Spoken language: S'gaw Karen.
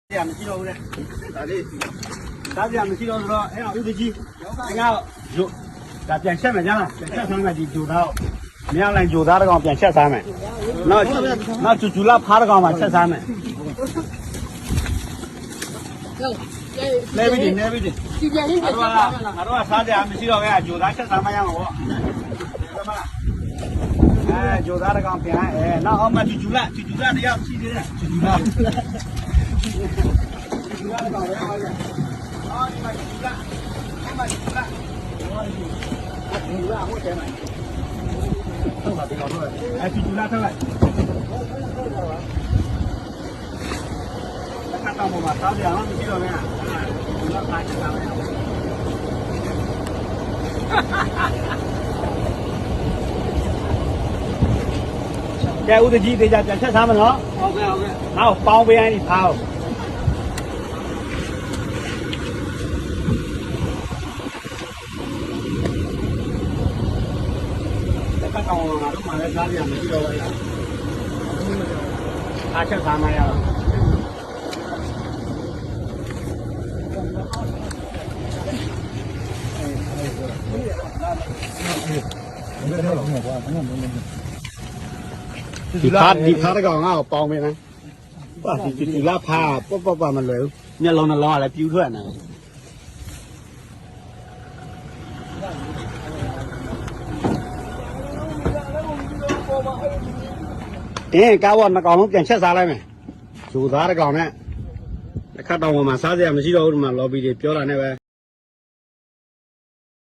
စစရာမရှိတော့ဘူးတဲ့။ ဒါလေး စားစရာမရှိတော့ဆိုတော့ အဲ့တော့ ဦးသူကြီး ငါ့ကို ဒါပြန်ချက်မယ်ကြားလား။ ပြန်ချက်စားမယ် ဒီကြိုသားကို မင်းအောင်လှိုင်ကြိုသားတစ်ကောင်ပြန်ချက်စားမယ်။ နောက် နောက် ကျူကျူလဖါတစ်ကောင်မှချက်စားမယ်။ လဲပြီးတင် လဲပြီးတင် ငါတို့က ငါတို့ကစားစရာမရှိတော့ဘူး ကြိုသားချက်စားမှရမှာပေါ့။ အဲ ကြိုသားတစ်ကောင်ပြန် အဲ နောက် အောက်မှာ ကျူကျူလ ကျူကျူလတစ်ယောက်ရှိသေးတယ် ကျူကျူလ ကျူကျူလတစ်ကောင်ပဲ အော် ဒီမှာ ကျူကျူလ အောက်မှာ ကျူကျူလ ကျူကျူလ အမို့တဲမှာ ထုတ်ပါ ဒီကောင်ထုတ်ပါ အဲ ကျူကျူလထုတ်လိုက် ကဲ ဦးသူကြီး သေချာပြန်ချက်စားမယ်နော်။ ဟုတ်ကဲ့ ဟုတ်ကဲ့။ ငါ့ကိုပေါင်းပေး အဲ့ဒီဖါကို။ ဒီဖါ ဒီဖါတကောင် ငါ့ကိုပေါင်းပေးနော်။ ပှၤ ဒီ ဒီ ဒီလါဖါ ပှၤ ပှၤ ပှၤ မလွယ်ဘူး မျက်လုံးနှလုံးကလည်း ပြူးထွက်နေတယ်။ အင်း ကားပေါ်နှစ်ကောင်လုံး ပြန်ချက်စားလိုက်မယ်။ ယူသားတစ်ကောင်နဲ့ တစ်ခါတောင်ပေါ်မှာ စားစရာမရှိတော့ဘူး ဒီမှာ lobby တွေပြောတာနဲ့ပဲ